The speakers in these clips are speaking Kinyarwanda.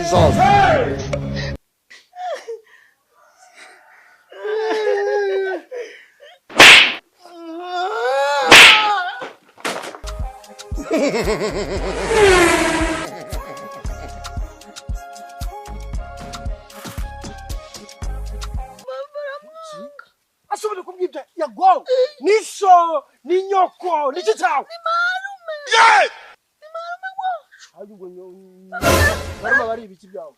Jesus. Asubire kubwibya yago niso ni nyoko ni cyawe ni marume. Yeah! Ni marume wa ahubwo marume bari ibiki byawe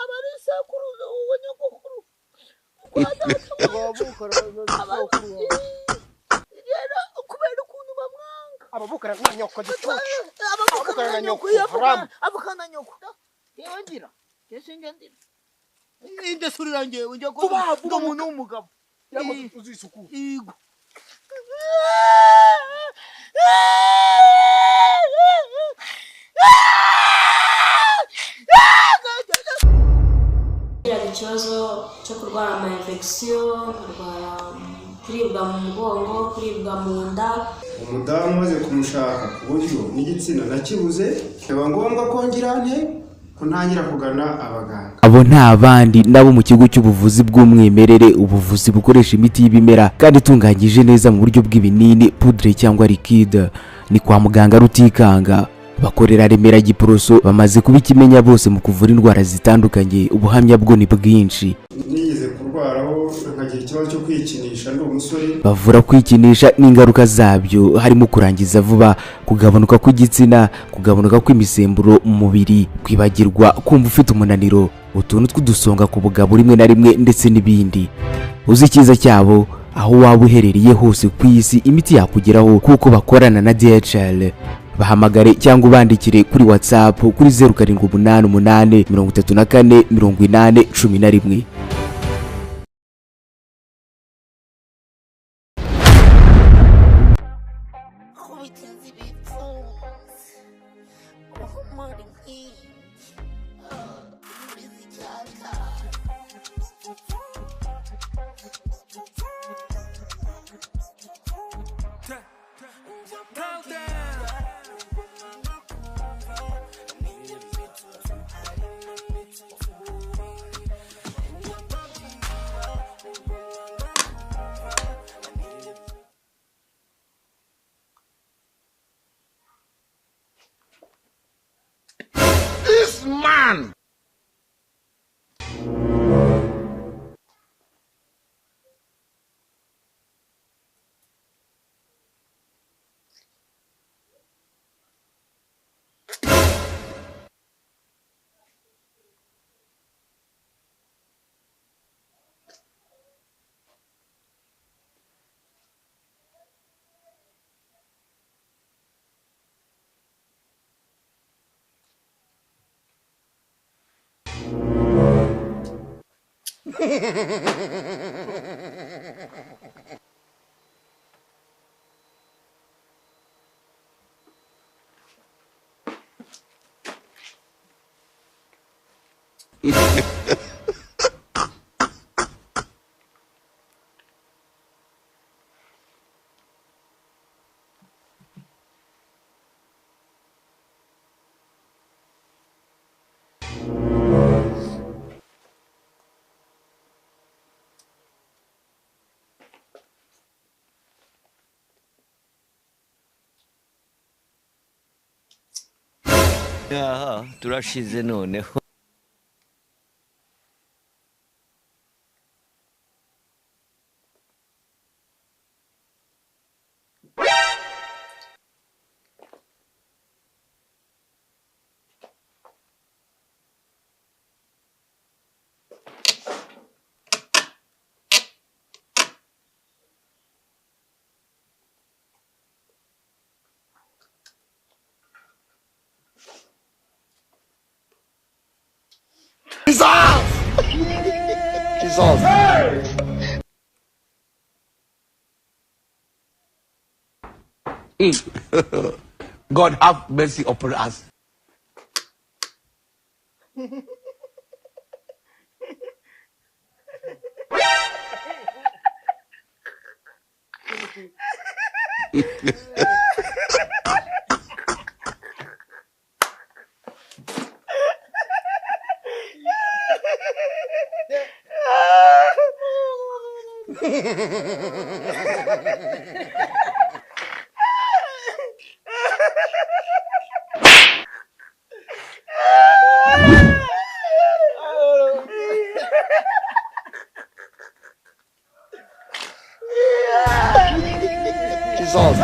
abari sekuru uwo nyokuru. Rero kubera ukuntu bamwanga ababukara na nyoko gicucu ababukara na nyoko abukana nyoko yewe ngira yesinge ndira inde surira ngewe njya ko ndo umuntu w'umugabo uzisuku yego. Ikibazo cyo kurwara ama infection, kurwara kuribwa mu mugongo, kuribwa mu nda. Umudamu maze kumushaka ku buryo n'igitsina nakibuze, biba ngombwa ko ngira nte ko ntangira kugana abaganga. Abo nta bandi nabo mu kigo cy'ubuvuzi bw'umwimerere, ubuvuzi bukoresha imiti y'ibimera kandi itunganyije neza mu buryo bw'ibinini, poudre cyangwa liquide. Ni kwa muganga Rutikanga. Bakorera Remera Giporoso, bamaze kubikimenya bose mu kuvura indwara zitandukanye. Ubuhamya bwo ni bwinshi. Nigeze kurwaraho nkagira ikibazo cyo kwikinisha ndi umusore. Bavura kwikinisha n'ingaruka zabyo harimo kurangiza vuba, kugabanuka kw'igitsina, kugabanuka kw'imisemburo mu mubiri, kwibagirwa, kumva ufite umunaniro, utuntu tw'udusonga ku bugabo rimwe na rimwe ndetse n'ibindi. Uzi icyiza cyabo aho waba uherereye hose ku isi imiti yakugeraho kuko bakorana na DHL. Bahamagare cyangwa ubandikire kuri WhatsApp kuri 0788 34 80 11. This man. Aha, turashize noneho. Jesus! Jesus! God have mercy upon us. Jesus.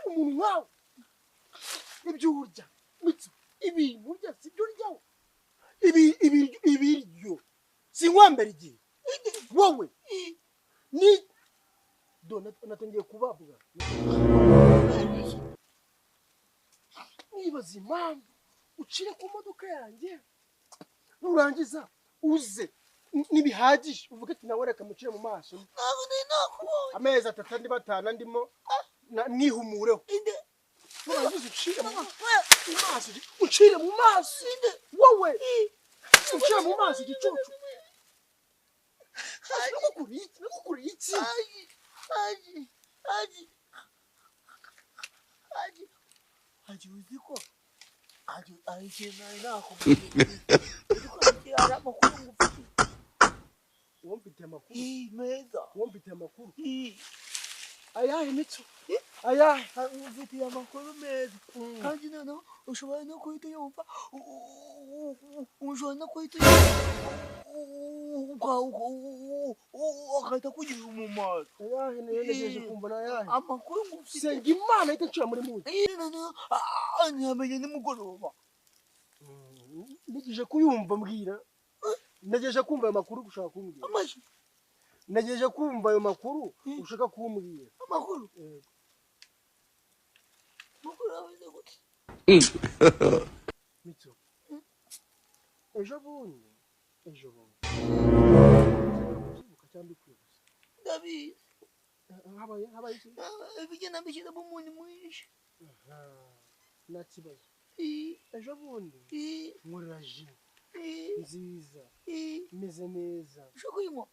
Umuntu wawe ibyo urya ibintu urya sibyo uryaho ibiryo sinkwambara igihe wowe ni natangiye kubabwa nibaza impamvu ucire ku modoka yanjye nurangiza uze nibihagije uvuge ati nawe reka mucire mu maso amezi 3 andi 5 ndimo nihumureho nurangiza ucire mu maso ucire mu maso wowe ucire mu maso igicucu nagukuriye iki Haji uzi ko Haji Uwo amakuru ayahe mico ayahe ufitiye amakuru meza kandi noneho ushobora no guhita yumva ushobora no guhita agahita akugirira umumaro ayahe nejeje kumva nayahe amakuru ngufite senga Imana ahita ncira muri muzi noneho ntiyamenye nimugoroba nigije kuyumva mbwira nejeje kumva ayo makuru ushaka kumbwira nejeje kumva ayo makuru ushaka kumbwira amakuru amakuru ameze gute mico ejo bundi cyangwa kwibutsa ndabizi habaye iki ibigenda bishyiramo umuntu mwinshi nta kibazo ejo bundi nkorera ji nziza imeze neza ushaka kuyinywa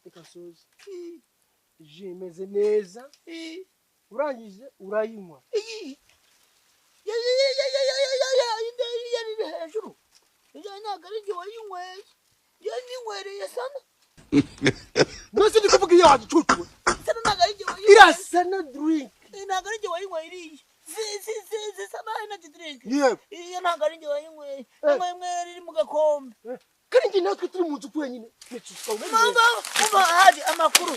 reka nsoze ji imeze neza urangije urayinywa iri hejuru ntabwo ari njye wayinyweye njye ninywereye sana mbese ndi kuvuga iyo wagicucu sana ntabwo ari njye wayinyweye irasa na drink ntabwo ari njye wayinyweye iriya zisa na energy drink yego iyo ntabwo ari njye wayinyweye inyweye riri mu gakombe kandi njye natwe turi mu nzu twenyine umva haji amakuru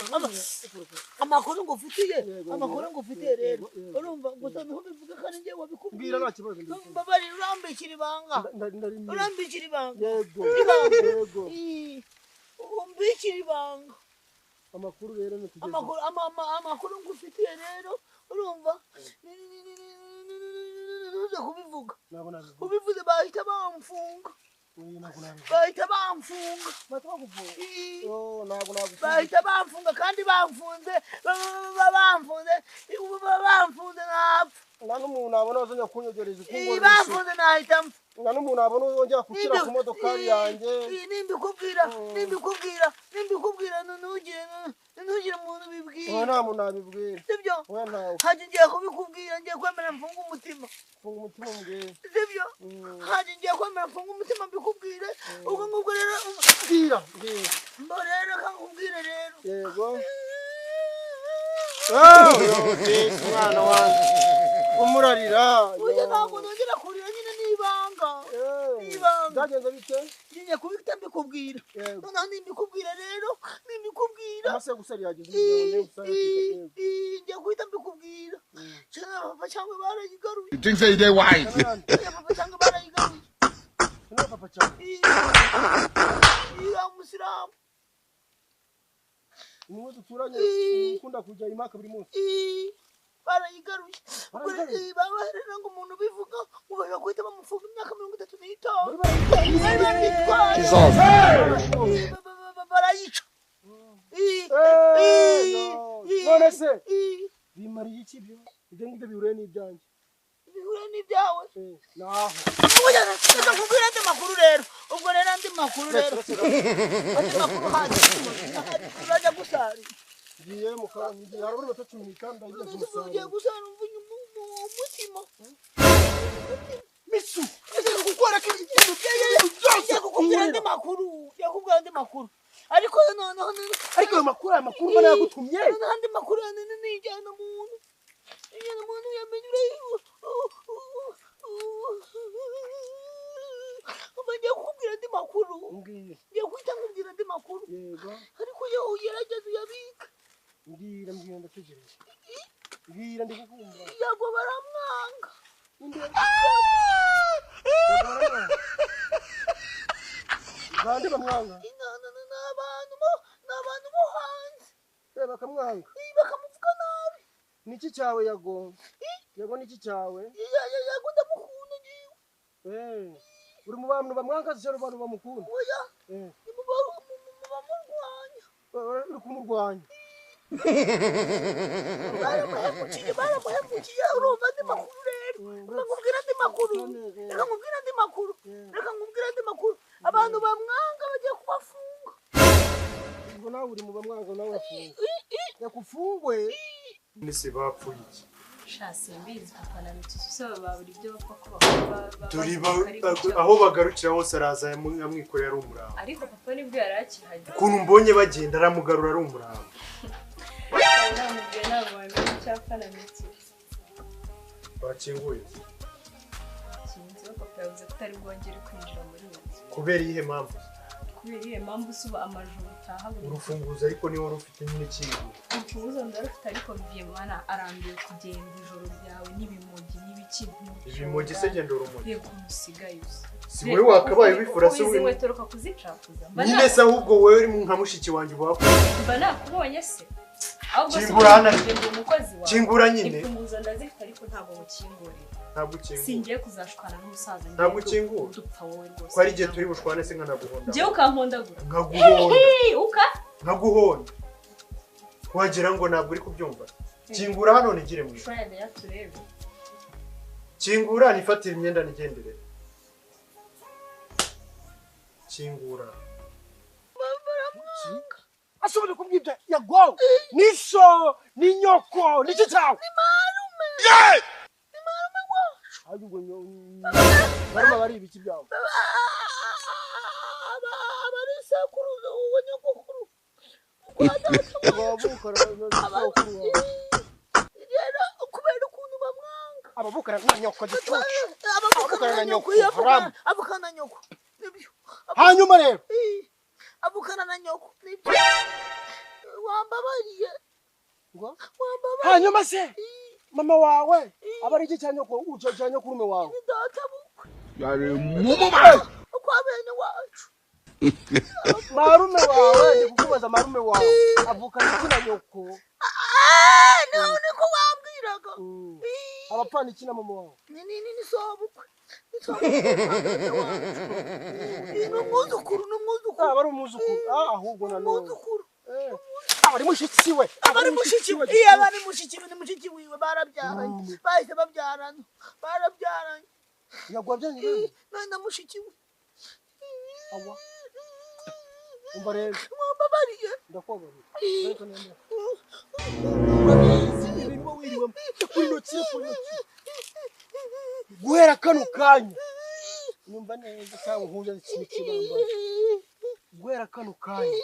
amakuru ngufitiye amakuru ngufitiye rero urumva gusa niho bivuga kandi njye wabikubwiye mbwira nta kibazo mbabarira urambikira ibanga urambikira ibanga yego yego umbikira ibanga amakuru rero nitugeze amakuru amakuru ngufitiye rero urumva ntuze kubivuga ubivuze bahita bamfunga bahita bamfunga bahita bamfunga kandi bamfunze bamfunze bamfunze napfa nta n'umuntu abona wazongera kunyogereza ukungura bamfunze nahita mpfa nta n'umuntu abona wongera gushyira ku modokari yanjye nimbikubwira nimbikubwira nimbikubwira ntugire ntugire umuntu ubibwira nta muntu nabibwira sibyo oya ntawe haji ngiye kubikubwira ngiye kwemera mfunga umutima mfunga umutima mbwira sibyo haji ngiye kwemera mfunga umutima mbikubwire ubwo ngubwo rero mbwira mbwira mbo rero kakubwire rero yego umwana wanjye umurarira oya ntabwo nongera kurira nyine n'ibanga n'ibanga byagenze bite ngiye kubita mbikubwira noneho nimbikubwira rero nimbikubwira amase gusa yageze ngiye guhita mbikubwira cyangwa papa cyangwa barayigaruye You think say they wise? Papa cyangwa barayigaruye papa cyangwa iriya musilamu Umwe duturanye ukunda kujya imaka buri munsi. Barayigaruye. Babarira ngo umuntu bivuga ngo bashaka guhita bamufunga imyaka 35. Jesus. Barayica. None se bimariye iki byo? Ibyo ngibyo bihure n'ibyanjye. Bihure n'ibyawe. Naho. Ndakubwira andi makuru rero. Ubwo rero andi makuru rero. Andi makuru haje. Urajya gusari. Ngiye mu kangi harabura batatu mu ikanda ijya gusari. Ugiye gusari umvunye umutima. Misu. Ese gukora ibintu byose kukubwira andi makuru. Yakubwira andi makuru. Ariko noneho ariko ayo makuru mbona yagutumye. Andi makuru ni ijyana muntu. Ijyana muntu yamenye ngiye kukubwira andi makuru. Ngiye guhita nkubwira andi makuru. Yego. Ariko iyo ugerageza uyabika. Mbwira ndategereje. Mbwira ndikukumva. Yago baramwanga. Bande bamwanga. Ni abantu bo hanze. Bakamwanga. Bakamuvuga nabi. Niki cyawe Yago? Yago niki cyawe? Yago ndamukunda ngiwe. Uri mu bantu bamwanga se abantu bamukunda? Oya. Ni mu bamurwanya. Uri kumurwanya. Baramuhemukiye urumva andi makuru rero. Nkubwira andi makuru. Reka nkubwira andi makuru. Reka nkubwira andi makuru. Abantu bamwanga bagiye kubafunga. Ubwo nawe uri mu bamwanga nawe urafunga. Yakufungwe. Nise bapfuye iki? Sha simbizi papa na Mitusu se babura ibyo bapfa ko bakora. Turi aho bagarukira hose araza amwikorera ari umurambo. Ariko papa nibwo yari akihagera. Ukuntu mbonye bagenda aramugarura ari umurambo. Namubwiye ntabwo wamenya icyapfa na Mitusu. Bakinguye. Kinze papa yavuze ko utari bwongere kwinjira muri iyo nzu. Kubera iyihe mpamvu? Kubera iyihe mpamvu usuba amajoro utaha buri urufunguzo ariko niwe wari ufite nyine kinguye. Urufunguzo ndarufite ariko Vyemana arambiwe kugenda ijoro ryawe n'ibimogi n'ibiki. Ibimogi se genda urumogi. Reba ukuntu usigaye usa. Si wowe wakabaye ubifura se izi nkweto ruka kuzicafuza. Nyine se ahubwo wowe uri nka mushiki wanjye uba mba nakubonye se. Ahubwo se umukozi wawe. Kingura nyine. Imfunguzo ndazifite ariko ntabwo mukingurira. Ntabwo ukingura. Singiye kuzashwana n'umusaza. Ntabwo ukingura. Dupfa wowe rwose. Ko ari igihe turi bushwane se nkanaguhonda. Njyewe ukampondagura. Nkaguhonda. Uka? Nkaguhonda. Wagira ngo ntabwo uri kubyumva. Kingura hano nigire mu. Shwana ya turebe. Kingura nifatire imyenda nigendere. Kingura. Asubire kubwibya Yago. Niso ni nyoko niki cyawe? Ni marume. Ni marume wacu. Ahubwo marume bari ibiki byawe? Abari sekuru wa nyokokuru. Rero kubera ukuntu bamwanga. Abavukana na nyoko gicucu. Abavukana na nyoko. Abavukana na nyoko. Nibyo. Hanyuma rero avukana na nyoko. Nibyo. Wambabariye. Wambabariye. Hanyuma se mama wawe abari iki cya nyoko ucyo cya nyokurume wawe? Ni data bukwe. Yari mumuba. Kwa bene wacu. Marume wawe ndi kukubaza marume wawe avukana iki na nyoko? Naho niko wambwiraga. Abapfana iki na mama wawe? Ni sobukwe. Ni umwuzukuru, ni umwuzukuru. Aba ari umwuzukuru. Ahubwo na none. Umwuzukuru. Abari mushiki we. Abari mushiki we. Iyo abari mushiki we ni mushiki wiwe barabyaranye. Bahise babyarana. Barabyaranye. Yagwabyanye na mushiki we. Awa. Umva rero. Wambabariye. Ndakubabariye. Ariko nemera. Ibintu wiriwemo. Kuri ntoki, kuri ntoki. Guhera kano kanya. Nyumva neza cyangwa nkuze ikintu kibamba. Guhera kano kanya.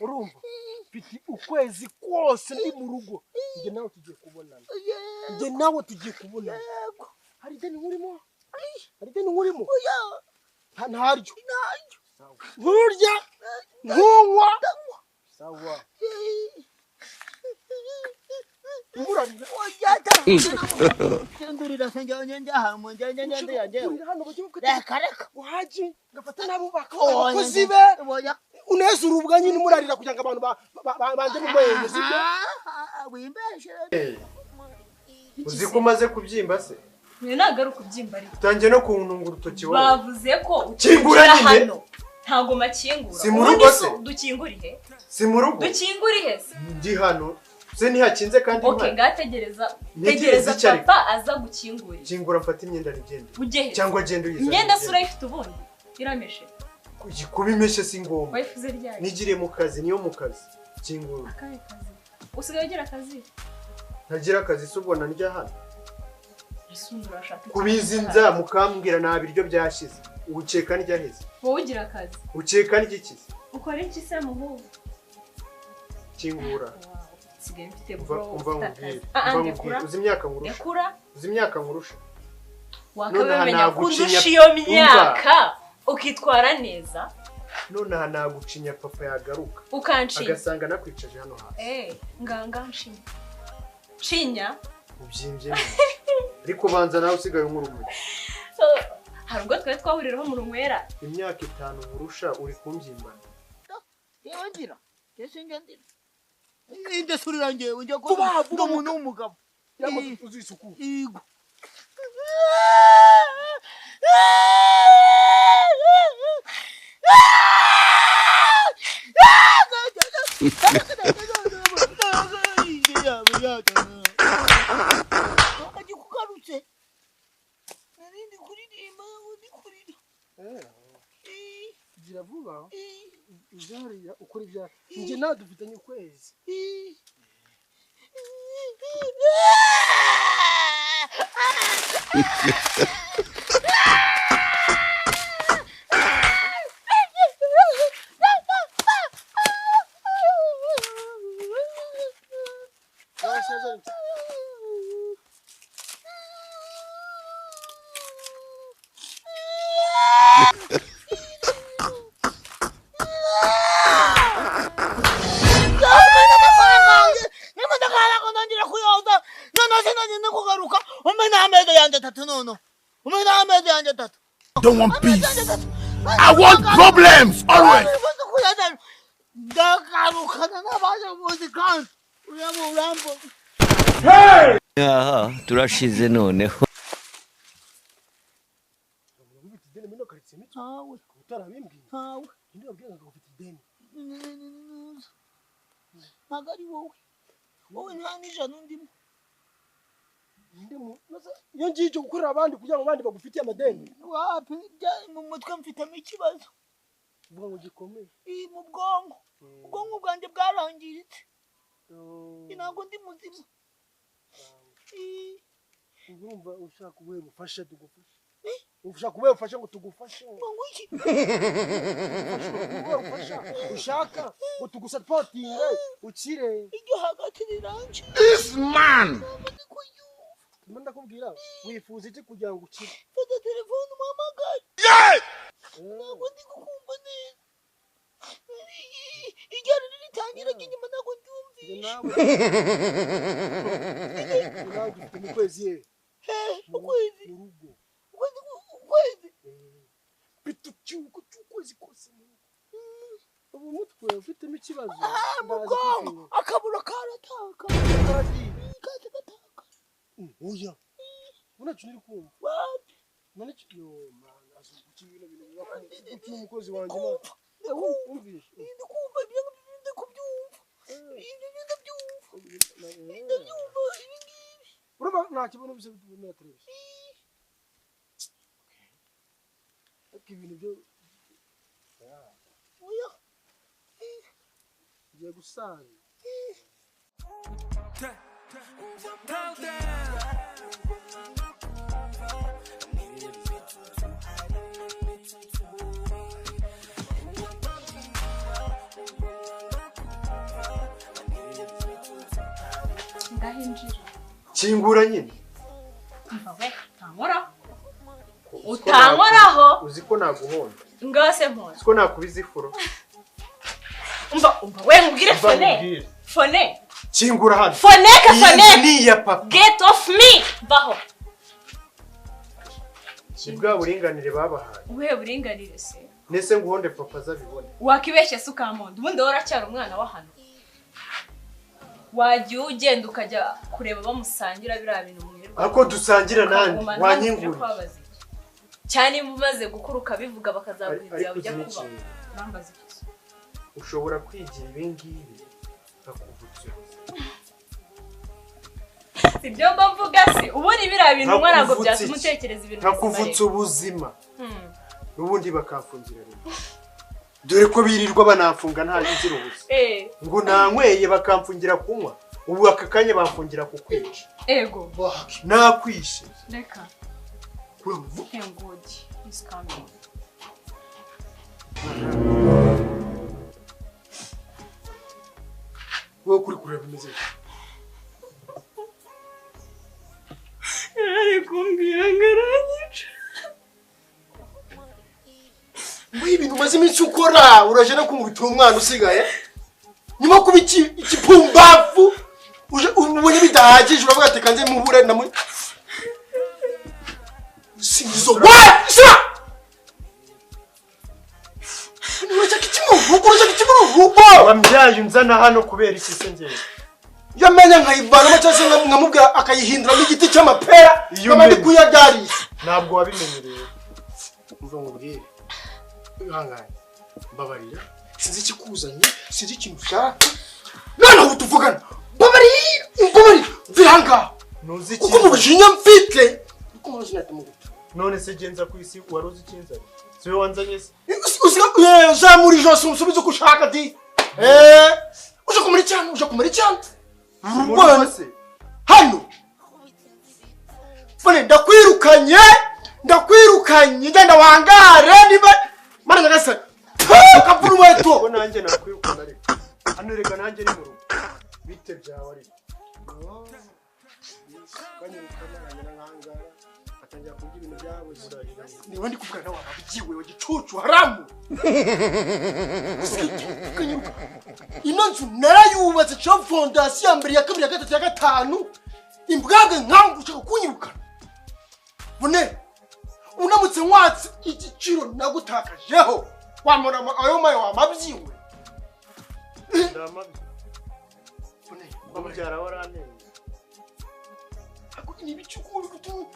Urumva? Mfite ukwezi kose ndi mu rugo. Njye nawe tugiye kubonana. Njye nawe tugiye kubonana. Hari ideni nkurimo? Hari ideni nkurimo? Oya. Ntaryo. Nturya. Ntunywa. Sawa. Kingurira se njye njya njye njye. Hano bagiye Reka reka. Uhaji ngafata nabo abakozi be. Unezura ubwa nyine murarira kugira ngo abantu banje mu mwenye, sibyo? Wimbeshe. Uzi ko umaze kubyimba se? Mwe ntabwo ari ukubyimba ariko. Utangiye no kuntunga urutoki wowe. Bavuze ko Kingura utinjira nyine. hano. Ntabwo makingura. Si mu rugo se? Dukingurihe? Si mu rugo? Dukingurihe se? Ndi hano. Se ntihakinze kandi Okay, mpari. ngategereza. Ntegereza Tegereza iki ariko? papa aza gukingurira. Kingura mfate imyenda nigende. Ujye he? Cyangwa agende uyizane. Imyenda nigende. se urayifite ubundi? Irameshe. Kuba imeshe si ngombwa. Wayifuze ryari? Nigiriye mu kazi, niyo mu kazi. Kingura. Akahe kazi? Usigaye ugira akazi? Ntagira akazi se ubona ndya hano. Ese undi urashaka iki? Kubizi nza mukambwira nta biryo byashize. Ukeka ndyaheze. Wowe ugira akazi. Ukeka ndyikize. Ukora iki se muhungu? Kingura. Nsigaye mfite Umva bro umva ufite nkubwire. akazi. Ah, ah, Umva ndekura. nkubwire. Uzi imyaka nkurusha. Ndekura. Uzi imyaka nkurusha. Wakabaye umenya nagucinya- kundusha iyo Umva. myaka ukitwara neza. Nonaha nagucinya papa yagaruka. Ukanshinya. Agasanga nakwicaje hano hasi. Nganga nshinya. Nshinya. Ubyimbye neza. Ariko banza nawe usigaye unkura. Hari ubwo twari twahuriraho mu runywera. Imyaka 5 nkurusha uri kumby'imbana. Yewe ngira. Ese njye ndira. Indesurira njyewe njye ko Vuba vuba ndi umuntu w'umugabo. Yamaze uzisuku. Yego. Akagikugarutse. Narindi kuririmba undi kurira. Gira vuba. Uzariya ukora ibya. Njye nawe dufitanye ukwezi. Don't want peace. I want problems always. Hey! Aha, turashize noneho. Iyo ngiye gukorera abandi kugira ngo abandi bagufitiye amadeni. Wapi mu mutwe mfitemo ikibazo. Uvuga ngo gikomeye. Mu bwonko. Ubwonko bwanjye bwarangiritse. Ntabwo ndi muzima. Urumva ushaka ubuhe bufasha tugufashe? Ushaka ubuhe bufasha ngo tugufashe? Ngo iki? Ubuhe bufasha ushaka ngo tugusapotinge ukire? Iryo hagati riranje. This man. Ndakubwira wifuza iki kugira ngo ukire? Fata telefone umpamagare. Ntabwo ndi kukumva neza. Igare riritangira inyuma ntabwo ndyumvishe. Nawe dufite mu kwezi ye. Ukwezi? Mu rugo. Ukwezi? Mfite icyuko cy'ukwezi kose mu rugo. Ubu mutwe ufitemo ikibazo. Mu bwonko akabura karataka. Karataka gataka. Oya. Ubona cyo uri kumva. Wapi? None yo man azuguki ibintu bintu kuki umukozi wanjye man. Umvishe. Ndi kumva ibyo ndi kubyumva. Ibyo ndabyumva. Ndabyumva ibi ngibi. Urumva nta kibazo bise bituma televiziyo. Ariko ibintu byo oya. Ngiye gusaza. Ndahinjira. Kingura nyine. Umva we, utankoraho. Utankoraho. Uzi ko naguhonda. Ngase mpora. Uzi ko nakubiza ifuro. Umva umva we nkubwire fone. Fone. Kingura hano. Fone ka fone. Ni iya papa. Get off me. Baho. Ni bwa buringanire babahaye. Ubuhe buringanire se? Nese nguhonde papa azabibone. Wakibeshye se ukamponda, ubundi wowe uracyari umwana wa hano. Wagiye ugenda ukajya kureba bamusangira biriya bintu mwirirwa. Ariko dusangira nande wanyinguriye. Cyane mumaze gukura ukabivuga bakazaguhindura ujya kuba. Bambaza iki? Ushobora kwigira ibi ngibi nkakuvutsa. Sibyo mba mvuga se, ubundi biriya bintu mwa ntabwo byatuma utekereza ibintu nkakuvutsa ubuzima. Ubundi bakamfungira rimwe. Dore ko birirwa banamfunga nta nzira ubusa. Ngo nanyweye bakamfungira kunywa, ubu aka kanya bamfungira kukwica. Ego. Nakwishe. Reka. Thank God he's coming. Wowe kuri kureba bimeze. Ari kumbwira ngo aranyica. Mbe ibintu umaze iminsi ukora uraje no kumubita umwana usigaye nyuma kuba ikipumbafu uje ubonye bidahagije uravuga ati kanze muhure na muri singizo wa urashaka iki mu rugo urashaka iki mu rugo wambyaye unzana hano kubera iki se ngewe yamenya nkayivanamo cyangwa se nkamubwira akayihinduramo igiti cy'amapera nkaba ndi kuyagarisha ntabwo wabimenyereye umva nkubwire ihangane mbabarira sinzi ikikuzanye sinzi ikintu ushaka noneho tuvugana mbabarira mbabarira mvira ntuzi kuko mu bujinya mfite kuko muzi natumuguta none se genza ku isi wari uzi ikinzanye si wowe wanzanye se zamura ijosi umusubize uko ushaka di uje kumara icyana uje kumara icyana hano fone ndakwirukanye ndakwirukanye genda wangare niba mana nyagasani ukavura umuheto ko nanjye nakwirukana ariko hano reka nanjye ni mu rugo bite byawe ariko atangira kurya ibintu byabuze niba ndi kuvuga nawe wabyiwe wa gicucu haramu ino nzu narayubatse cyo fondasiyo ya mbere ya kabiri ya gatatu ya gatanu imbwabwe nkawe ushaka kunyirukana bune unamutse nwatse igiciro nagutakajeho wamara ayo mayo wamabyiwe ndamabyi bune bamubyara warantenye ako ni ibicuku bigutu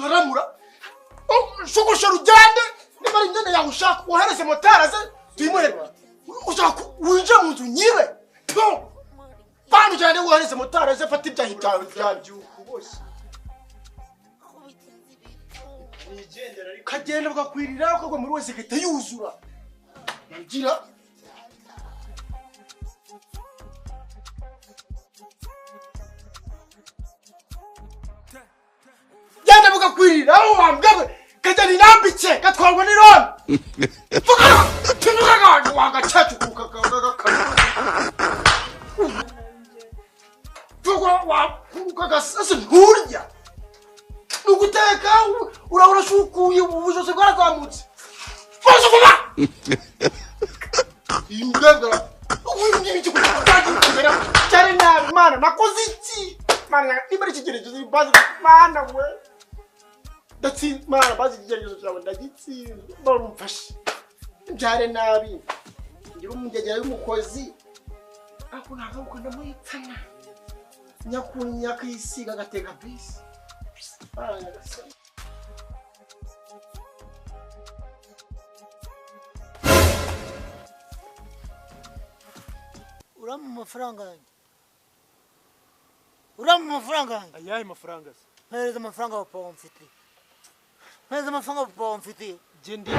haramura shogosha rujyane niba ari imyenda yawe ushaka wohereze motari aze tuyimurebe ushaka winjire mu nzu nyibe bana ujyane wohereze motari aze fata ibyahi byawe byabyuka kagenda bugakwirira ukagwa muri wese igahita yuzura ngira genda bugakwirira aho wambwabwe kagenda inambitse gatwarwa n'ironi wagacacu nturya ni uguteka urahora ushukuye ubujosi bwarazamutse vuba imbwebwe cyane nabi mana nakoze iki mana niba ari ikigeragezo bazi mana we ndatsinze mana bazi ikigeragezo cyawe ndagitsinze barumfashe mbyare nabi ngira umugegera y'umukozi ako nagaruka ndamuhitana nyakunya akisiga agatega bisi Urampa amafaranga yanjye urampa amafaranga yanjye ayahe mafaranga se mpereza amafaranga papa wamfitiye mpereza amafaranga papa wamfitiye genda.